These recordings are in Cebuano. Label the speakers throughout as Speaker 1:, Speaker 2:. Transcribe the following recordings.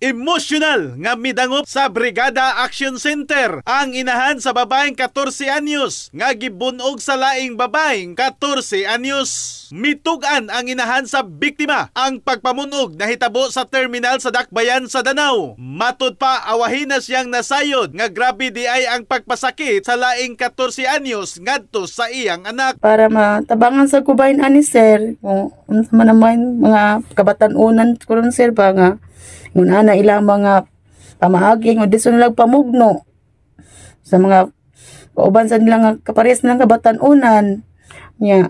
Speaker 1: Emosyonal nga midangop sa Brigada Action Center ang inahan sa babaeng 14 anyos nga gibunog sa laing babaeng 14 anyos. Mitug-an ang inahan sa biktima ang pagpamunog nahitabo sa terminal sa Dakbayan sa Danao. Matud pa, awahin na siyang nasayod nga grabe di ay ang pagpasakit sa laing 14 anyos ngadto sa iyang anak.
Speaker 2: Para matabangan sa kubayin ani, sir, kung unsa man naman mga kabatan-unan kuron, sir, ba nga ngun na ilang mga pamaagi nga dito nilang pamugno sa mga kauban sa nilang nga kaparehas nilang kabatan-unan nya.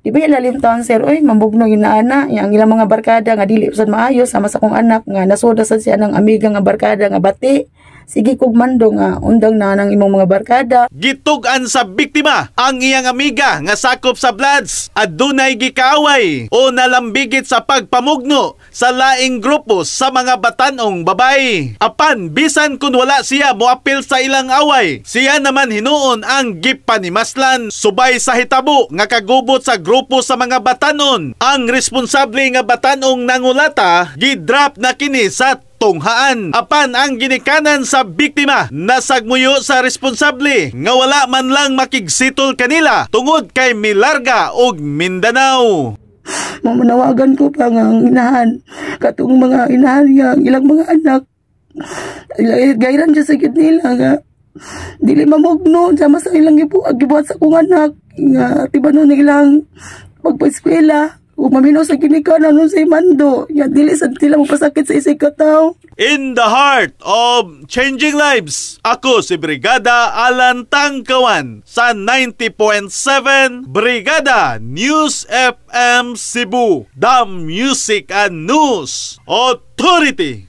Speaker 2: Di ba lalim taon, sir, oy, mamugno ginaana nya ang ilang mga barkada nga dili sad maayo sama sa akong anak nga nasuda sad siya ng amiga nga barkada nga bati sige kog mando nga undang na ng imong mga barkada.
Speaker 1: Gitug-an sa biktima ang iyang amiga nga sakop sa Bloods adunay gikaaway o nalambigit sa pagpamugno sa laing grupo sa mga batanong babay. Apan bisan kun wala siya moapil sa ilang away, siya naman hinuon ang gipanimaslan. Subay sa hitabo nga kagubot sa grupo sa mga batanon, ang responsable nga batanong nangulata gidrop na kini sa tunghaan. Apan ang ginikanan sa biktima nasagmuyo sa responsable nga wala man lang makigsitol kanila tungod kay milarga og Mindanao.
Speaker 2: Mamanawagan ko pa nga ang inahan, katong mga inahan nga ang ilang mga anak gayran siya sa gid nila nga dili mamugno sama sa ilang gibuhat sa akong anak nga tibanon na ilang pagpa-eskwela ug maminaw sa ginikanan nun sa mando nga dili sad sila mapasakit sa isig ka tawo.
Speaker 1: In the heart of changing lives, ako si Brigada Alan Tangkawan sa 90.7 Brigada News FM Cebu, the Music and News Authority.